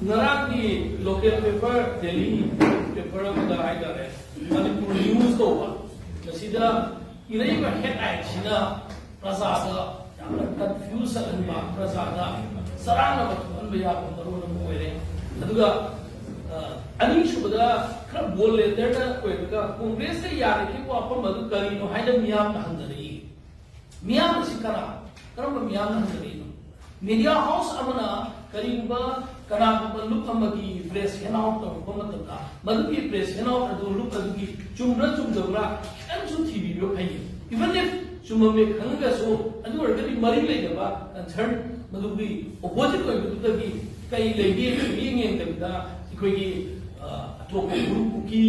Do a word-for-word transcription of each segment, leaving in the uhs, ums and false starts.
ꯉꯔꯥꯡꯒꯤ local paper, Delhi paper ꯑꯃꯗ ꯍꯥꯏꯇꯥꯔꯦ, ꯃꯅꯤꯄꯨꯔ ꯅ꯭ꯌꯨꯁ ꯀꯧꯕ, ꯃꯁꯤꯗ ꯏꯔꯩꯕ headline ꯁꯤꯅ ꯄ꯭ꯔꯖꯥꯗ ꯌꯥꯝꯅ confuse ꯆꯠꯍꯟꯕ, ꯄ꯭ꯔꯖꯥꯗ ꯆꯔꯥꯡꯅꯕ ꯊꯣꯛꯍꯟꯕ ꯌꯥꯕ ꯃꯔꯣꯜ ꯑꯃ ꯑꯣꯏꯔꯦ꯫ ꯑꯗꯨꯒ, ꯑ, ꯑꯅꯤꯁꯨꯕꯗ ꯈꯔ bold letter ꯗ ꯑꯣꯏꯔꯒ ꯀꯣꯡꯒ꯭ꯔꯦꯁꯇ ꯌꯥꯔꯤꯈꯩ ꯋꯥꯐꯝ ꯑꯗꯨ ꯀꯔꯤꯅꯣ ꯍꯥꯏꯅ ꯃꯤꯌꯥꯝꯅ ꯍꯪꯅꯔꯛꯏ꯫ ꯃꯤꯌꯥꯝ ꯑꯁꯤ ꯀꯅꯥ? ꯀꯔꯝꯕ ꯃꯤꯌꯥꯝꯅ ꯍꯪꯅꯔꯤꯅꯣ? Media house ꯑꯃꯅ ꯀꯔꯤꯒꯨꯝꯕ ꯀꯅꯥꯒꯨꯝꯕ ꯂꯨꯞ ꯑꯃꯒꯤ press handout ꯇꯧꯔꯛꯄ ꯃꯇꯝꯗ, ꯃꯗꯨꯒꯤ press handout ꯑꯗꯨ ꯂꯨꯞ ꯑꯗꯨꯒꯤ ꯆꯨꯝꯕ꯭ꯔꯥ ꯆꯨꯝꯗꯕ꯭ꯔꯥ ꯈꯤꯇꯪꯁꯨ ꯊꯤꯕꯤꯕ ꯐꯩ꯫ Even if ꯆꯨꯝꯃꯝꯃꯦ ꯈꯪꯉꯒꯁꯨ, ꯑꯗꯨ ꯑꯣꯏꯔꯒꯗꯤ ꯃꯔꯤ ꯂꯩꯅꯕ concern, ꯃꯗꯨꯒꯤ opposite ꯑꯣꯏꯕꯗꯨꯗꯒꯤ ꯀꯩ ꯂꯩꯒꯦ ꯌꯦꯡ ꯌꯦꯡꯗꯕꯤꯗ, ꯑꯩꯈꯣꯏꯒꯤ, ꯑ, ꯑꯇꯣꯞꯄ ꯋꯥꯔꯜ ꯀꯨꯀꯤ,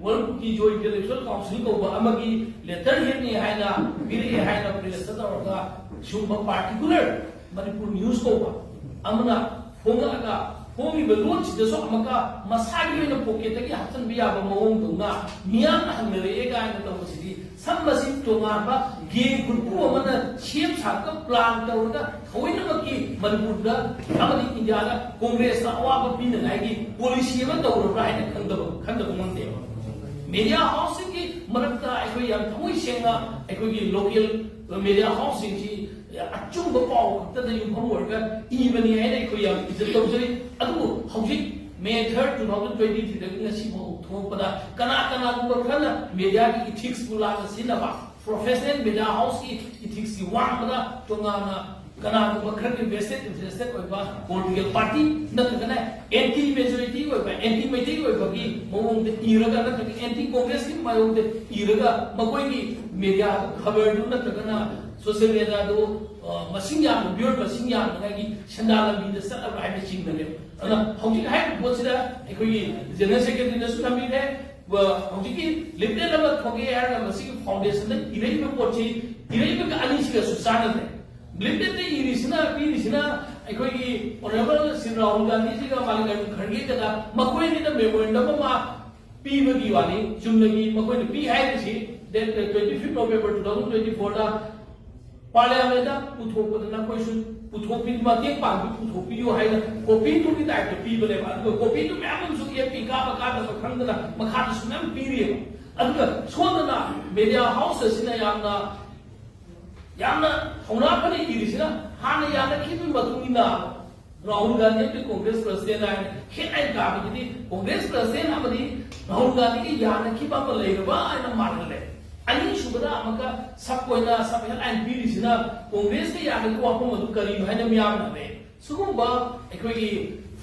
ꯋꯥꯔꯜ ꯀꯨꯀꯤ ꯖꯣꯏꯟ ꯏꯟꯇꯦꯂꯦꯛꯆꯨꯋꯦꯜ ꯀꯥꯎꯟꯁꯤꯜ ꯀꯧꯕ ꯑꯃꯒꯤ letter head ꯅꯤ ꯍꯥꯏꯅ ꯄꯤꯔꯛꯑꯦ ꯍꯥꯏꯅ press ꯇ ꯇꯧꯔꯒ, ꯁꯤꯒꯨꯝꯕ particular ꯃꯅꯤꯄꯨꯔ ꯅ꯭ꯌꯨꯁ ꯀꯧꯕ ꯑꯃꯅ ꯐꯣꯡꯉꯛꯑꯒ, ꯐꯣꯡꯉꯤꯕ ꯂꯣꯟꯁꯤꯗꯁꯨ ꯑꯃꯨꯛꯀ ꯃꯁꯥꯒꯤ ꯑꯣꯏꯅ pocket ꯇꯒꯤ ꯍꯥꯞꯆꯤꯟꯕ ꯌꯥꯕ ꯃꯑꯣꯡꯗꯧꯅ ꯃꯤꯌꯥꯝꯅ ꯍꯪꯅꯔꯛꯑꯦ ꯀꯥꯏꯅ ꯇꯧꯕꯁꯤꯗꯤ, ꯁꯝ ꯑꯁꯤ ꯇꯣꯉꯥꯟꯕ gang ꯈꯨꯠꯄꯨ ꯑꯃꯅ ꯁꯦꯝ ꯁꯥꯔꯒ plan ꯇꯧꯔꯒ ꯊꯑꯣꯏꯅꯃꯛꯀꯤ ꯃꯅꯤꯄꯨꯔꯗ ꯑꯃꯗꯤ ꯏꯟꯗꯤꯌꯥꯗ ꯀꯣꯡꯒ꯭ꯔꯦꯁꯇ ꯑꯋꯥꯕ ꯄꯤꯅꯉꯥꯏꯒꯤ policy ꯑꯃ ꯇꯧꯔꯕ꯭ꯔꯥ ꯍꯥꯏꯅ ꯈꯪꯗꯕ, ꯈꯟꯗꯕ ꯉꯝꯗꯦꯕ꯫ Media house ꯁꯤꯡꯒꯤ ꯃꯔꯛꯇ ꯑꯩꯈꯣꯏ ꯌꯥꯝ ꯊꯃꯣꯏ ꯁꯦꯡꯅ ꯑꯩꯈꯣꯏꯒꯤ local media house ꯁꯤꯡꯁꯤ ꯑꯆꯨꯝꯕ ꯄꯥꯎ ꯈꯛꯇꯗ ꯌꯨꯝꯐꯝ ꯑꯣꯏꯔꯒ ꯏꯕꯅꯤ ꯍꯥꯏꯅ ꯑꯩꯈꯣꯏ ꯌꯥꯝ ꯏꯖꯠ ꯇꯧꯖꯩ꯫ ꯑꯗꯨꯕꯨ ꯍꯧꯖꯤꯛ May third, two thousand twenty three ꯗꯒꯤ ꯉꯁꯤꯐꯥꯎ ꯊꯣꯛꯄꯗ ꯀꯅꯥ ꯀꯅꯥꯒꯨꯝꯕ ꯈꯔꯅ media ꯒꯤ ethics ꯄꯨ ꯂꯥꯟꯅ ꯁꯤꯖꯤꯟꯅꯕ, professional media house ꯀꯤ ethics ꯀꯤ ꯋꯥꯡꯃꯗ ꯇꯣꯉꯥꯟꯅ ꯀꯅꯥꯒꯨꯝꯕ ꯈꯔꯒꯤ vested interested ꯑꯣꯏꯕ political party ꯅꯠꯇ꯭ꯔꯒꯅ anti majority ꯑꯣꯏꯕ, anti ꯃꯩꯇꯩ ꯑꯣꯏꯕꯒꯤ ꯃꯑꯣꯡꯗ ꯏꯔꯒ, ꯅꯠꯇ꯭ꯔꯒ anti Congress ꯀꯤ ꯃꯑꯣꯡꯗ ꯏꯔꯒ ꯃꯈꯣꯏꯒꯤ media ꯗꯨ, ꯈꯕꯔꯗꯨ ꯅꯠꯇ꯭ꯔꯒꯅ social media ꯗꯨ, ꯑ, ꯃꯁꯤꯡ ꯌꯥꯝꯅ, viewer ꯃꯁꯤꯡ ꯌꯥꯝꯅꯉꯥꯏꯒꯤ ꯁꯦꯟꯗꯥꯟ ꯂꯝꯕꯤꯗ ꯆꯠꯂꯕ꯭ꯔꯥ ꯍꯥꯏꯕ ꯆꯤꯡꯅꯔꯦꯕ꯫ ꯑꯗꯨꯅ ꯍꯧꯖꯤꯛ ꯍꯥꯏꯔꯤꯕ ꯄꯣꯠꯁꯤꯗ ꯑꯩꯈꯣꯏꯒꯤ general secretary ꯅꯁꯨ ꯊꯝꯕꯤꯔꯦ, ꯍꯧꯖꯤꯛꯀꯤ leaflet ꯑꯃ ꯊꯣꯛꯑꯦ ꯍꯥꯏꯔꯒ ꯃꯁꯤꯒꯤ foundation ꯗ ꯏꯔꯛꯏꯕ ꯄꯣꯠꯁꯤ ꯏꯔꯛꯏꯕꯒ ꯑꯅꯤꯁꯤꯒꯁꯨ ꯆꯥꯟꯅꯗ꯭ꯔꯦ꯫ Leaflet ꯇ ꯏꯔꯤꯁꯤꯅ, ꯄꯤꯔꯤꯁꯤꯅ ꯑꯩꯈꯣꯏꯒꯤ Honourable ꯁ꯭ꯔꯤ ꯔꯥꯍꯨꯜ ꯒꯥꯟꯙꯤꯖꯤꯒ ꯃꯜꯂꯤꯀꯥꯔꯖꯨꯟ ꯈꯔꯒꯦꯒꯗ ꯃꯈꯣꯏ ꯑꯅꯤꯗ memorandum ꯑꯃ ꯄꯤꯕꯒꯤ ꯋꯥꯅꯤ꯫ ꯆꯨꯝꯅꯒꯤ ꯃꯈꯣꯏꯅ ꯄꯤ ꯍꯥꯏꯔꯤꯁꯤ date twenty fifth November two thousand twenty four ꯗ parliament ꯇ ꯄꯨꯊꯣꯛꯄꯗ ꯅꯈꯣꯏꯁꯨ ꯄꯨꯊꯣꯛꯄꯤ-, ꯃꯇꯦꯡ ꯄꯥꯡꯕꯤ, ꯄꯨꯊꯣꯛꯄꯤꯌꯨ꯫ ꯍꯥꯏꯅ ꯀꯣꯄꯤꯗꯨꯒꯤ ꯇꯥꯏꯞꯇ ꯄꯤꯕꯅꯦꯕ꯫ ꯑꯗꯨꯒ ꯀꯣꯄꯤꯗꯨ ꯃꯌꯥꯝ ꯑꯃꯁꯨ ꯑꯦꯞ ꯄꯤ ꯀꯥꯕ ꯀꯥꯗꯕ ꯈꯪꯗꯅ ꯃꯈꯥꯗꯁꯨ ꯃꯌꯥꯝ ꯄꯤꯔꯤꯑꯕ꯫ ꯑꯗꯨꯒ ꯁꯣꯝꯗꯅ ꯃꯦꯗꯤꯌꯥ ꯍꯥꯎꯁ ꯑꯁꯤꯅ ꯌꯥꯝꯅ ꯌꯥꯝꯅ ꯊꯧꯅꯥ ꯐꯅ ꯏꯔꯤꯁꯤꯅ ꯍꯥꯟꯅ ꯌꯥꯅꯈꯤꯕꯒꯤ ꯃꯇꯨꯡ ꯏꯟꯅ ꯔꯥꯍꯨꯜ ꯒꯥꯟꯙꯤ ꯑꯃꯗꯤ ꯀꯣꯡꯒ꯭ꯔꯦꯁ ꯄ꯭ꯔꯁꯤꯗꯦꯟ ꯍꯥꯏꯅ ꯍꯦꯠꯂꯥꯏꯟ ꯀꯥꯕꯒꯤꯗꯤ ꯀꯣꯡꯒ꯭ꯔꯦꯁ ꯄ꯭ꯔꯁꯤꯗꯦꯟ ꯑꯃꯗꯤ ꯔꯥꯍꯨꯜ ꯒꯥꯟꯙꯤꯒꯤ ꯌꯥꯅꯈꯤꯕ ꯑꯃ ꯂꯩꯔꯕ ꯍꯥꯏꯅ ꯃꯥꯜꯍꯜꯂꯦ꯫ ꯑꯅꯤꯁꯨꯕꯗ ꯑꯃꯨꯛꯀ ꯁꯕ ꯑꯣꯏꯅ ꯁꯕ ꯍꯦꯠꯂꯥꯏꯟ ꯄꯤꯔꯤꯁꯤꯅ ꯀꯣꯡꯒ꯭ꯔꯦꯁꯀ ꯌꯥꯅꯈꯤꯕ ꯋꯥꯐꯝ ꯑꯗꯨ ꯀꯔꯤꯅꯣ ꯍꯥꯏꯅ ꯃꯤꯌꯥꯝꯅ ꯍꯪꯅꯩ꯫ ꯁꯤꯒꯨꯝꯕ ꯑꯩꯈꯣꯏꯒꯤ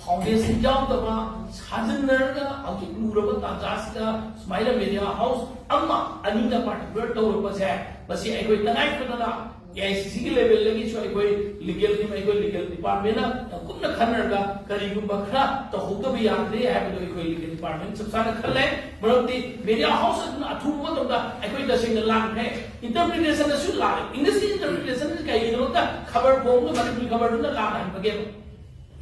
ꯐꯥꯎꯟꯗꯦꯁꯟ ꯌꯥꯎꯗꯕ ꯁꯥꯖꯤꯟꯅꯔꯒ ꯍꯧꯖꯤꯛ ꯂꯨꯔꯕ ꯇꯥꯟꯖꯥꯁꯤꯗ ꯁꯨꯃꯥꯏꯅ ꯃꯦꯗꯤꯌꯥ ꯍꯥꯎꯁ ꯑꯃ ꯑꯅꯤꯅ ꯄꯥꯔꯇꯤꯀꯨꯂꯔ ꯇꯧꯔꯛꯄꯁꯦ, ꯃꯁꯤ ꯑꯩꯈꯣꯏ ꯇꯉꯥꯏ ꯐꯗꯅ ꯑꯦ ꯑꯥꯏ ꯁꯤ ꯁꯤꯒꯤ ꯂꯦꯚꯦꯜꯗꯒꯤꯁꯨ ꯑꯩꯈꯣꯏ ꯂꯤꯒꯦꯜ ꯇꯤꯝ, ꯑꯩꯈꯣꯏ ꯂꯤꯒꯦꯜ ꯗꯤꯄꯥꯔꯠꯃꯦꯟꯅ ꯌꯥꯝ ꯀꯨꯞꯅ ꯈꯟꯅꯔꯒ ꯀꯔꯤꯒꯨꯝꯕ ꯈꯔ ꯇꯧꯍꯧꯗꯕ ꯌꯥꯗ꯭ꯔꯦ ꯍꯥꯏꯕꯗꯣ ꯑꯩꯈꯣꯏ ꯂꯤꯒꯦꯜ ꯗꯤꯄꯥꯔꯠꯃꯦꯟ ꯆꯞ ꯆꯥꯅ ꯈꯜꯂꯦ꯫ ꯃꯔꯝꯗꯤ ꯃꯦꯗꯤꯌꯥ ꯍꯥꯎꯁ ꯑꯗꯨꯅ ꯑꯊꯨꯕ ꯃꯇꯝꯗ ꯑꯩꯈꯣꯏ ꯇꯁꯦꯡꯅ ꯂꯥꯟꯈ꯭ꯔꯦ꯫ ꯏꯟꯇꯔꯄ꯭ꯔꯤꯇꯦꯁꯟꯗꯁꯨ ꯂꯥꯜꯂꯦ꯫ ꯏꯪꯂꯤꯁꯀꯤ ꯏꯟꯇꯔꯄ꯭ꯔꯤꯇꯦꯁꯟ ꯀꯩꯒꯤꯗꯃꯛꯇ ꯈꯕꯔ ꯐꯣꯡꯕ ꯃꯅꯤꯄꯨꯔꯤ ꯈꯕꯔꯗꯨꯅ ꯂꯥꯟꯍꯟꯕꯒꯦꯕ?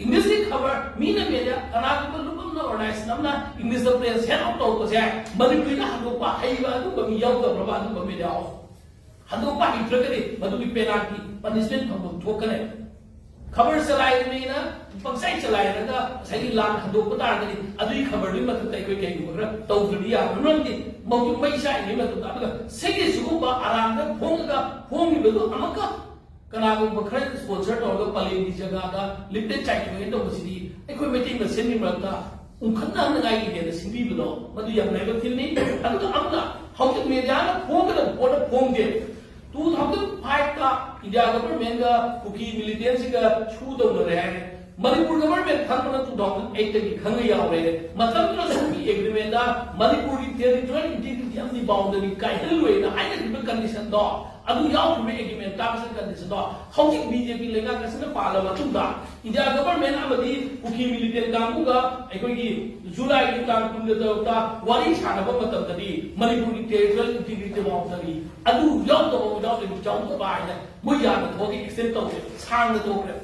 ꯏꯪꯂꯤꯁꯀꯤ ꯈꯕꯔ ꯃꯤꯅ ꯃꯦꯗꯤꯌꯥ ꯀꯅꯥꯒꯨꯝꯕ ꯂꯨꯞ ꯑꯃꯅ ꯑꯣꯔꯒꯅꯥꯏꯖꯦꯁꯟ ꯑꯃꯅ ꯏꯪꯂꯤꯁꯇ ꯄ꯭ꯔꯦꯁ ꯍꯦꯟ ꯑꯥꯎꯠ ꯇꯧꯔꯛꯄꯁꯦ ꯃꯅꯤꯄꯨꯔꯤꯗ ꯍꯟꯗꯣꯛꯄ ꯍꯩꯕ ꯑꯗꯨꯝꯕ ꯃꯤ ꯌꯥꯎꯗꯕ꯭ꯔꯕ? ꯑꯗꯨꯝꯕ ꯃꯦꯗꯤꯌꯥ ꯍꯥꯎꯁ ꯍꯟꯗꯣꯛꯄ ꯍꯩꯇ꯭ꯔꯒꯗꯤ ꯃꯗꯨꯒꯤ ꯄꯦꯅꯥꯜꯇꯤ, ꯄꯅꯤꯁꯃꯦꯟ ꯐꯪꯐꯝ ꯊꯣꯛꯀꯅꯤ꯫ ꯈꯕꯔ ꯆꯂꯥꯏꯔꯤꯅꯦꯅ ꯄꯪꯆꯥꯏ ꯆꯂꯥꯏꯔꯒ ꯉꯁꯥꯏꯒꯤ ꯂꯥꯟ ꯍꯟꯗꯣꯛꯄ ꯇꯥꯔꯒꯗꯤ ꯑꯗꯨꯒꯤ ꯈꯕꯔꯗꯨꯒꯤ ꯃꯊꯛꯇ ꯑꯩꯈꯣꯏ ꯀꯩꯒꯨꯝꯕ ꯈꯔ ꯇꯧꯗ꯭ꯔꯗꯤ ꯌꯥꯔꯣꯏ꯫ ꯃꯔꯝꯗꯤ ꯃꯧꯖꯨ ꯃꯩ ꯆꯥꯛꯏꯉꯩ ꯃꯇꯝꯗ ꯑꯗꯨꯒ ꯁꯤꯒꯤ ꯁꯤꯒꯨꯝꯕ ꯑꯔꯥꯟꯕ ꯐꯣꯡꯉꯒ ꯐꯣꯡꯉꯤꯕꯗꯨ ꯑꯃꯨꯛꯀ ꯀꯅꯥꯒꯨꯝꯕ ꯈꯔ ꯏꯁꯄꯣꯟꯁꯔ ꯇꯧꯔꯒ ꯄꯂꯦꯟꯒꯤ ꯖꯒꯥꯗ ꯂꯤꯞꯇꯦ ꯆꯥꯏꯊꯣꯛꯑꯦ ꯇꯧꯕꯁꯤꯗꯤ ꯑꯩꯈꯣꯏ ꯃꯩꯇꯩ ꯃꯁꯦꯟꯒꯤ ꯃꯔꯛꯇ ꯎꯪꯈꯠꯅꯍꯟꯅꯉꯥꯏꯒꯤ ꯍꯦꯟꯅ ꯁꯤꯟꯕꯤꯕꯗꯣ ꯃꯗꯨ ꯌꯥꯝ ꯂꯥꯏꯕꯛ ꯊꯤꯕꯅꯤ꯫ ꯑꯗꯨꯒ ꯑꯃꯅ ꯍꯧꯖꯤꯛ ꯃꯦꯗꯤꯌꯥꯅ ꯐꯣꯡꯒꯗꯕ ꯄꯣꯠꯇ ꯐꯣꯡꯗꯦ꯫ ꯇꯨ ꯊꯥꯎꯖꯟ ꯐꯥꯏꯚꯇ ꯏꯟꯗꯤꯌꯥ ꯒꯚꯔꯟꯃꯦꯟꯒ ꯀꯨꯀꯤ ꯃꯤꯂꯤꯇꯦꯟꯁꯤꯒ ꯁꯨ ꯇꯧꯅꯔꯦ ꯍꯥꯏꯔꯦ꯫ ꯃꯅꯤꯄꯨꯔ ꯒꯚꯔꯟꯃꯦꯟ ꯈꯪꯕꯅ ꯇꯨ ꯊꯥꯎꯖꯟ ꯑꯩꯠꯇꯒꯤ ꯈꯪꯕ ꯌꯥꯎꯔꯦ꯫ ꯃꯇꯝꯗꯨꯗ ꯁꯨꯝꯒꯤ ꯑꯦꯒ꯭ꯔꯤꯃꯦꯟꯗ ꯃꯅꯤꯄꯨꯔꯒꯤ ꯇꯦꯔꯤꯇꯣꯔꯤꯌꯦꯜ ꯏꯟꯇꯤꯒ꯭ꯔꯤꯇꯤ ꯑꯃꯗꯤ ꯕꯥꯎꯟꯗꯔꯤ ꯀꯥꯏꯍꯜꯂꯣꯏꯅ ꯍꯥꯏꯅꯈꯤꯕ ꯀꯟꯗꯤꯁꯟꯗꯣ ꯑꯗꯨ ꯌꯥꯎꯈꯤꯕ ꯑꯦꯒ꯭ꯔꯤꯃꯦꯟ ꯇꯥꯔꯝꯁ ꯑꯦꯟ ꯀꯟꯗꯤꯁꯟꯗꯣ ꯍꯧꯖꯤꯛ ꯕꯤ ꯖꯦ ꯄꯤ ꯂꯩꯉꯥꯛ ꯑꯁꯤꯅ ꯄꯥꯜꯂ ꯃꯇꯨꯡꯗ ꯏꯟꯗꯤꯌꯥ ꯒꯚꯔꯟꯃꯦꯟ ꯑꯃꯗꯤ ꯀꯨꯀꯤ ꯃꯤꯂꯤꯇꯦꯟ ꯀꯥꯡꯕꯨꯒ ꯑꯩꯈꯣꯏꯒꯤ ꯖꯨꯂꯥꯏꯒꯤ ꯇꯥꯡ ꯀꯨꯟꯒ ꯇꯔꯨꯛꯇ ꯋꯥꯔꯤ ꯁꯥꯟꯅꯕ ꯃꯇꯝꯗꯗꯤ ꯃꯅꯤꯄꯨꯔꯒꯤ ꯇꯦꯔꯤꯇꯣꯔꯤꯌꯦꯜ ꯏꯟꯇꯤꯒ꯭ꯔꯤꯇꯤ ꯕꯥꯎꯟꯗꯔꯤ ꯑꯗꯨ ꯌꯥꯎꯗꯕ without any ꯌꯥꯎꯗꯕ ꯍꯥꯏꯅ ꯃꯣꯏ ꯌꯥꯝꯅ ꯊꯣꯛꯑꯒ ꯑꯦꯛꯁꯇꯦꯟ ꯇꯧꯔꯦ, ꯁꯥꯡꯅ ꯊꯣꯛꯈ꯭ꯔꯦ꯫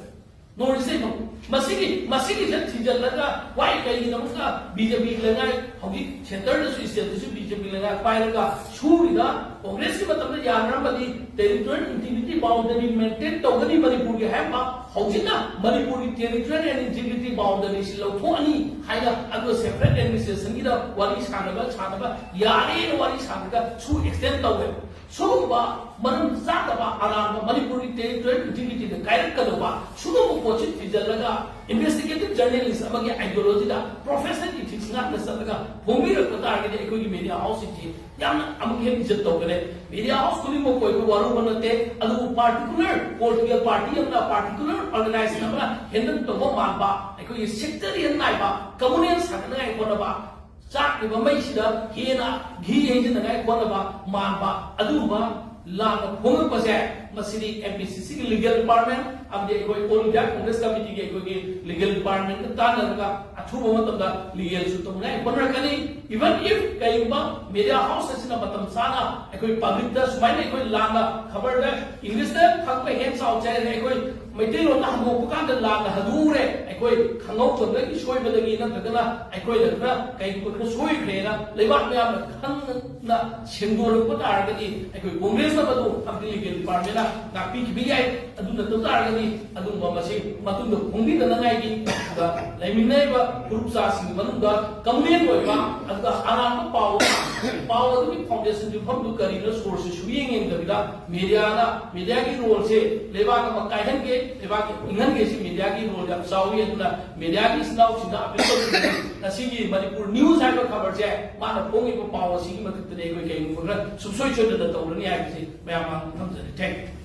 ꯅꯣꯔꯠ ꯏꯁꯇ ꯃꯁꯤꯒꯤ ꯃꯁꯤꯒꯤꯁꯦ ꯊꯤꯖꯤꯜꯂꯒ ꯋꯥꯏ ꯀꯩꯒꯤꯗꯃꯛꯇ ꯕꯤ ꯖꯦ ꯄꯤ ꯂꯩꯉꯥꯛ ꯍꯧꯖꯤꯛ ꯁꯦꯟꯇꯔꯗꯁꯨ ꯁ꯭ꯇꯦꯠꯇꯁꯨ ꯕꯤ ꯖꯦ ꯄꯤ ꯂꯩꯉꯥꯛ ꯄꯥꯏꯔꯒ ꯁꯨꯔꯤꯗ ꯀꯣꯡꯒ꯭ꯔꯦꯁꯀꯤ ꯃꯇꯝꯗ ꯌꯥꯅꯔꯝꯕꯗꯤ ꯇꯦꯔꯤꯇꯣꯔꯤꯌꯦꯜ ꯏꯟꯇꯤꯒ꯭ꯔꯤꯇꯤ ꯕꯥꯎꯟꯗꯔꯤ ꯃꯦꯟꯇꯦꯟ ꯇꯧꯒꯅꯤ ꯃꯅꯤꯄꯨꯔꯒꯤ ꯍꯥꯏꯔꯝꯕ ꯍꯧꯖꯤꯛꯅ ꯃꯅꯤꯄꯨꯔꯒꯤ ꯇꯦꯔꯤꯇꯣꯔꯤꯌꯦꯜ ꯏꯟꯇꯤꯒ꯭ꯔꯤꯇꯤ ꯕꯥꯎꯟꯗꯔꯤꯁꯤ ꯂꯧꯊꯣꯛꯑꯅꯤ ꯍꯥꯏꯅ ꯑꯗꯨꯒ ꯁꯦꯄꯔꯦꯠ ꯑꯦꯗꯃꯤꯅꯤꯁꯇ꯭ꯔꯦꯁꯟꯒꯤꯗ ꯋꯥꯔꯤ ꯁꯥꯟꯅꯕ ꯁꯥꯟꯅꯕ ꯌꯥꯔꯦꯅ ꯋꯥꯔꯤ ꯁꯥꯟꯅꯔꯒ ꯁꯨ ꯑꯦꯛꯁꯇꯦꯟ ꯇꯧꯋꯦ꯫ ꯁꯨꯒꯨꯝꯕ ꯃꯔꯝ ꯆꯥꯗꯕ ꯑꯔꯥꯟꯕ ꯃꯅꯤꯄꯨꯔꯒꯤ ꯇꯦꯔꯤꯇꯣꯔꯤꯌꯦꯜ ꯏꯟꯇꯤꯒ꯭ꯔꯤꯇꯤꯗ ꯀꯥꯏꯔꯛꯀꯗꯧꯕ ꯁꯨꯒꯨꯝꯕ ꯄꯣꯠꯁꯤ ꯊꯤꯖꯤꯜꯂꯒ ꯏꯟꯚꯦꯁꯇꯤꯒꯦꯇꯤꯚ ꯖꯔꯅꯦꯂꯤꯁ ꯑꯃꯒꯤ ꯑꯥꯏꯗꯤꯌꯣꯂꯣꯖꯤꯗ ꯄ꯭ꯔꯣꯐꯦꯁꯅꯦꯜ ꯏꯊꯤꯛꯁ ꯉꯥꯛꯅ ꯆꯠꯂꯒ ꯐꯣꯡꯕꯤꯔꯛꯄ ꯇꯥꯔꯒꯗꯤ ꯑꯩꯈꯣꯏꯒꯤ ꯃꯦꯗꯤꯌꯥ ꯍꯥꯎꯁꯁꯤꯡꯁꯤ ꯌꯥꯝꯅ ꯑꯃꯨꯛ ꯍꯦꯟꯅ ꯏꯖꯠ ꯇꯧꯒꯅꯤ꯫ ꯃꯦꯗꯤꯌꯥ ꯍꯥꯎꯁ ꯈꯨꯗꯤꯡꯃꯛꯄꯨ ꯑꯩꯈꯣꯏ ꯋꯥꯔꯧꯕ ꯅꯠꯇꯦ, ꯑꯗꯨꯕꯨ ꯄꯥꯔꯇꯤꯀꯨꯂꯔ ꯄꯣꯂꯤꯇꯤꯀꯦꯜ ꯄꯥꯔꯇꯤ ꯑꯃꯅ, ꯄꯥꯔꯇꯤꯀꯨꯂꯔ ꯑꯣꯔꯒꯅꯥꯏꯖꯦꯁꯟ ꯑꯃꯅ ꯍꯦꯟꯗꯜ ꯇꯧꯕ ꯃꯥꯟꯕ, ꯑꯩꯈꯣꯏꯒꯤ ꯁꯦꯛꯇꯔꯤꯌꯟ ꯅꯥꯏꯕ ꯀꯝꯃꯨꯅꯦꯜ ꯁꯥꯒꯠꯅꯉꯥꯏ ꯍꯣꯠꯅꯕ, ꯆꯥꯛꯂꯤꯕ ꯃꯩꯁꯤꯗ ꯍꯦꯟꯅ ꯘꯤ ꯍꯩꯖꯤꯟꯅꯉꯥꯏ ꯍꯣꯠꯅꯕ ꯃꯥꯟꯕ ꯑꯗꯨꯒꯨꯝꯕ ꯂꯥꯟꯅ ꯐꯣꯡꯉꯛꯄꯁꯦ, ꯃꯁꯤꯗꯤ ꯑꯦꯝ ꯄꯤ ꯁꯤ ꯁꯤꯒꯤ ꯂꯤꯒꯦꯜ ꯗꯤꯄꯥꯔꯠꯃꯦꯟ ꯑꯃꯗꯤ ꯑꯩꯈꯣꯏ ꯑꯣꯜ ꯏꯟꯗꯤꯌꯥ ꯀꯣꯡꯒ꯭ꯔꯦꯁ ꯀꯃꯤꯇꯤꯒꯤ ꯑꯩꯈꯣꯏꯒꯤ ꯂꯤꯒꯦꯜ ꯗꯤꯄꯥꯔꯠꯃꯦꯟꯒ ꯇꯥꯟꯅꯔꯒ ꯑꯊꯨꯕ ꯃꯇꯝꯗ ꯂꯤꯒꯦꯜꯁꯨ ꯇꯧꯅꯉꯥꯏ ꯍꯣꯠꯅꯔꯛꯀꯅꯤ꯫ Even if ꯀꯩꯒꯨꯝꯕ ꯃꯦꯗꯤꯌꯥ ꯍꯥꯎꯁ ꯑꯁꯤꯅ ꯃꯇꯝ ꯆꯥꯅ ꯑꯩꯈꯣꯏ ꯄꯕ꯭ꯂꯤꯛꯇ ꯁꯨꯃꯥꯏꯅ ꯑꯩꯈꯣꯏ ꯂꯥꯟꯅ ꯈꯕꯔꯗ ꯏꯪꯂꯤꯁꯇ ꯈꯪꯕ ꯍꯦꯟ ꯆꯥꯎ ꯆꯥꯏꯔꯦ, ꯑꯩꯈꯣꯏ ꯃꯩꯇꯩꯂꯣꯟꯗ ꯍꯟꯗꯣꯛꯄ ꯀꯥꯟꯗ ꯂꯥꯟꯅ ꯍꯟꯗꯣꯛꯎꯔꯦ, ꯑꯩꯈꯣꯏ ꯈꯪꯍꯧꯗꯕꯗꯒꯤ ꯁꯣꯏꯕꯗꯒꯤ ꯅꯠꯇ꯭ꯔꯒꯅ ꯑꯩꯈꯣꯏꯅ ꯈꯔ ꯀꯩꯒꯨꯝꯕ ꯈꯔ ꯁꯣꯏꯈ꯭ꯔꯦꯅ ꯂꯩꯕꯥꯛ ꯃꯌꯥꯝꯅ ꯈꯪꯅ ꯁꯦꯡꯗꯣꯔꯛꯄ ꯇꯥꯔꯒꯗꯤ ꯑꯩꯈꯣꯏ ꯀꯣꯡꯒ꯭ꯔꯦꯁꯅ ꯃꯗꯨ ꯑꯃꯗꯤ ꯂꯤꯒꯦꯜ ꯗꯤꯄꯥꯔꯠꯃꯦꯟꯅ ꯉꯥꯛꯄꯤꯈꯤꯕ ꯌꯥꯏ꯫ ꯑꯗꯨ ꯅꯠꯇꯕ ꯇꯥꯔꯒꯗꯤ ꯑꯗꯨꯒꯨꯝꯕ ꯃꯁꯤ ꯃꯇꯨꯡꯗ ꯐꯣꯡꯕꯤꯗꯅꯉꯥꯏꯒꯤ ꯑꯗꯨꯒ ꯂꯩꯃꯤꯟꯅꯔꯤꯕ ꯐꯨꯔꯨꯞ ꯆꯥꯁꯤꯡꯒꯤ ꯃꯅꯨꯡꯗ ꯀꯃꯨꯅꯦꯜ ꯑꯣꯏꯕ ꯑꯗꯨꯒ ꯑꯔꯥꯟꯕ ꯄꯥꯎ, ꯄꯥꯎ ꯑꯗꯨꯒꯤ ꯐꯥꯎꯟꯗꯦꯁꯟ ꯌꯨꯝꯐꯝꯗꯨ ꯀꯔꯤꯅꯣ ꯁꯣꯔꯁꯁꯨ ꯁꯨꯌꯦꯡ ꯌꯦꯡꯗꯕꯤꯗ ꯃꯦꯗꯤꯌꯥꯅ, ꯃꯦꯗꯤꯌꯥꯒꯤ ꯔꯣꯜꯁꯦ ꯂꯩꯕꯥꯛ ꯑꯃ ꯀꯥꯏꯍꯟꯒꯦ, ꯂꯩꯕꯥꯛꯀꯤ ꯏꯪꯍꯟꯒꯦ, ꯁꯤ ꯃꯦꯗꯤꯌꯥꯒꯤ ꯔꯣꯜ ꯌꯥꯝ ꯆꯥꯎꯏ꯫ ꯑꯗꯨꯅ ꯃꯦꯗꯤꯌꯥꯒꯤ ꯏꯆꯤꯟ ꯏꯅꯥꯎꯁꯤꯡꯗ ꯑꯄꯤꯜ ꯇꯧꯖꯅꯤꯡꯉꯤ, ꯉꯁꯤꯒꯤ ꯃꯅꯤꯄꯨꯔ ꯅ꯭ꯌꯨꯁ ꯍꯥꯏꯕ ꯈꯕꯔꯁꯦ ꯃꯥꯅ ꯐꯣꯡꯉꯤꯕ ꯄꯥꯎ ꯑꯁꯤꯒꯤ ꯃꯊꯛꯇꯗꯤ ꯑꯩꯈꯣꯏ ꯀꯩꯒꯨꯝꯕ ꯈꯔ ꯁꯨꯡꯁꯣꯏ ꯁꯣꯏꯗꯅ ꯇꯧꯔꯅꯤ ꯍꯥꯏꯕꯁꯤ ꯃꯌꯥꯝ ꯃꯥꯡꯗ ꯊꯝꯖꯔꯤ꯫ Thank you꯫